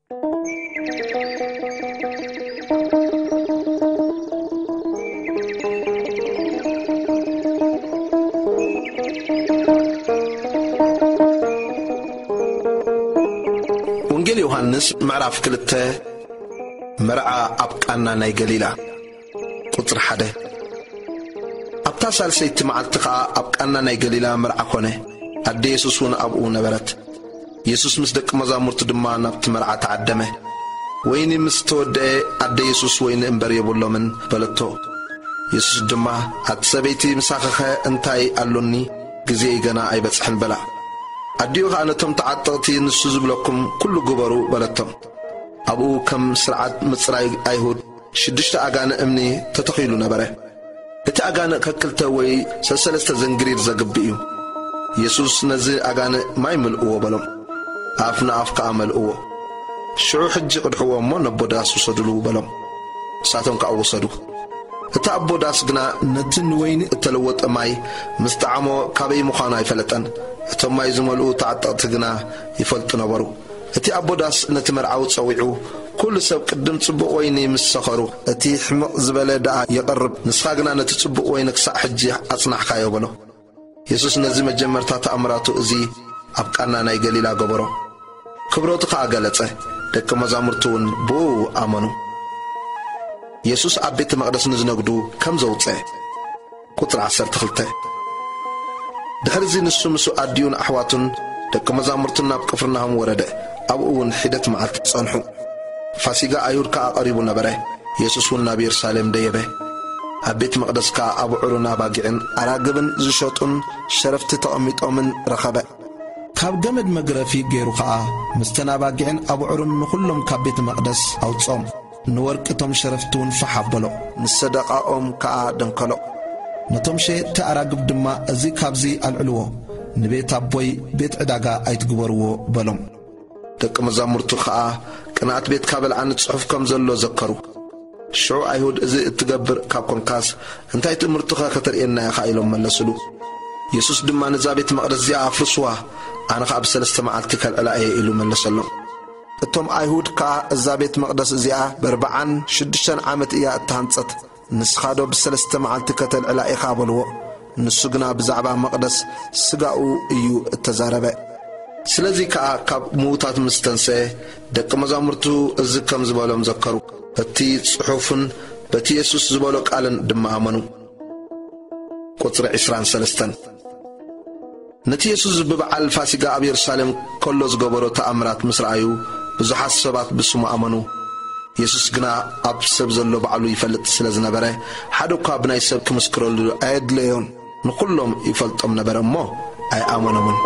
ወንጌል ዮሃንስ ምዕራፍ ክልተ። መርዓ ኣብ ቃና ናይ ገሊላ። ቁጽሪ ሓደ። ኣብታ ሳልሰይቲ መዓልቲ ኸኣ ኣብ ቃና ናይ ገሊላ መርዓ ኾነ። ኣደ የሱስ እውን ኣብኡ ነበረት። የሱስ ምስ ደቂ መዛሙርቱ ድማ ናብቲ መርዓ ተዓደመ። ወይኒ ምስ ተወድአ፣ ኣደ የሱስ፣ "ወይኒ እምበር የብሎምን" በለቶ። የሱስ ድማ፣ "ኣቲ ሰበይቲ፣ ምሳኺኸ እንታይ ኣሎኒ? ግዜይ ገና ኣይበጽሐን" በላ። ኣዲኡ ኸኣ ነቶም ተዓጠቕቲ፣ "ንሱ ዝብለኩም ኩሉ ግበሩ" በለቶም። ኣብኡ ከም ስርዓት ምጽራይ ኣይሁድ ሽዱሽተ ኣጋንእ እምኒ ተተኺሉ ነበረ። እቲ ኣጋንእ ከክልተ ወይ ሰሰለስተ ዘንግሪር ዘግብእ እዩ። የሱስ ነዚ ኣጋንእ፣ "ማይ ምልእዎ" በሎም። ኣፍ ንኣፍ ከኣ መልእዎ። "ሽዑ ሕጂ ቅድሕዎ እሞ ነቦ ዳስ ውሰዱሉ" በሎም። ንሳቶም ከኣ ወሰዱ። እቲ ኣቦ ዳስ ግና ነቲ ንወይኒ እተለወጠ ማይ ምስ ጠዓሞ ካበይ ምዃኑ ኣይፈለጠን። እቶም ማይ ዝመልኡ ተዓጠቕቲ ግና ይፈልጡ ነበሩ። እቲ ኣቦ ዳስ ነቲ መርዓዊ ጸዊዑ፣ "ኩሉ ሰብ ቅድም ጽቡቕ ወይኒ ምስ ሰኸሩ፣ እቲ ሕምቕ ዝበለ ደኣ ይቐርብ፣ ንስኻ ግና ነቲ ጽቡቕ ወይኒ ክሳዕ ሕጂ ኣጽናሕካዮ" በሎ። የሱስ ነዚ መጀመርታ ተኣምራቱ እዚ ኣብ ቃና ናይ ገሊላ ገበሮ። ክብረቱ ኸኣ ገለጸ። ደቂ መዛሙርቱ እውን ብኡ ኣመኑ። የሱስ ኣብ ቤተ መቕደስ ንዝነግዱ ከም ዘውጸ። ቁጽሪ ዓሰርተ ክልተ። ድሕርዚ ንሱ ምስ ኣዲኡን ኣሕዋቱን ደቂ መዛሙርቱን ናብ ቅፍርናሆም ወረደ። ኣብኡ እውን ሒደት መዓልቲ ጸንሑ። ፋሲጋ ኣይሁድ ከኣ ቀሪቡ ነበረ። የሱስ እውን ናብ የሩሳሌም ደየበ። ኣብ ቤት መቕደስ ከኣ ኣብዑርን ኣባጊዕን ኣራግብን ዝሸጡን ሸረፍቲ ተቐሚጦምን ረኸበ። ካብ ገመድ መግረፊ ገይሩ ኸኣ ምስተን ኣባጊዕን ኣብዑርን ንኹሎም ካብ ቤት መቕደስ ኣውጾም። ንወርቂ እቶም ሸረፍቲ እውን ፋሕ ኣበሎ፣ ንሰደቓኦም ከኣ ደንከሎ። ነቶም ሸየጥቲ ኣራግብ ድማ፣ "እዚ ካብዚ ኣልዕልዎ፣ ንቤት ኣቦይ ቤት ዕዳጋ ኣይትግበርዎ" በሎም። ደቂ መዛሙርቱ ኸኣ፣ "ቅንኣት ቤትካ በልዓኒ ጽሑፍ ከም ዘሎ ዘከሩ። ሽዑ ኣይሁድ፣ 'እዚ እትገብር ካብ ኰንካስ፣ እንታይ ትእምርቱኸ ከተርእየና ኢኻ?' ኢሎም መለሱሉ። የሱስ ድማ፣ 'ነዛ ቤት መቕደስ እዚኣ ኣፍርስዋ፣ ኣነ ኸኣ ብሰለስተ መዓልቲ ከልዕላ እየ' ኢሉ መለሰሎም። እቶም ኣይሁድ ከኣ፣ 'እዛ ቤት መቕደስ እዚኣ በርብዓን ሽዱሽተን ዓመት እያ እተሃንጸት፣ ንስኻዶ ብሰለስተ መዓልቲ ከተልዕላ ኢኻ?' በልዎ። ንሱ ግና ብዛዕባ መቕደስ ስጋኡ እዩ እተዛረበ። ስለዚ ከኣ ካብ ምዉታት ምስ ተንስአ፣ ደቂ መዛሙርቱ እዚ ከም ዝበሎም ዘከሩ። እቲ ጽሑፍን በቲ የሱስ ዝበሎ ቃልን ድማ ኣመኑ። ቁጽሪ ዕስራን ሰለስተን። ነቲ የሱስ ብበዓል ፋሲጋ ኣብ የሩሳሌም ከሎ ዝገበሮ ተኣምራት ምስ ረኣዩ፣ ብዙሓት ሰባት ብስሙ ኣመኑ። የሱስ ግና ኣብ ሰብ ዘሎ ባዕሉ ይፈልጥ ስለ ዝነበረ፣ ሓደ እኳ ብናይ ሰብ ክምስክረሉ ኣየድለዮን። ንኹሎም ይፈልጦም ነበረ እሞ ኣይኣመኖምን።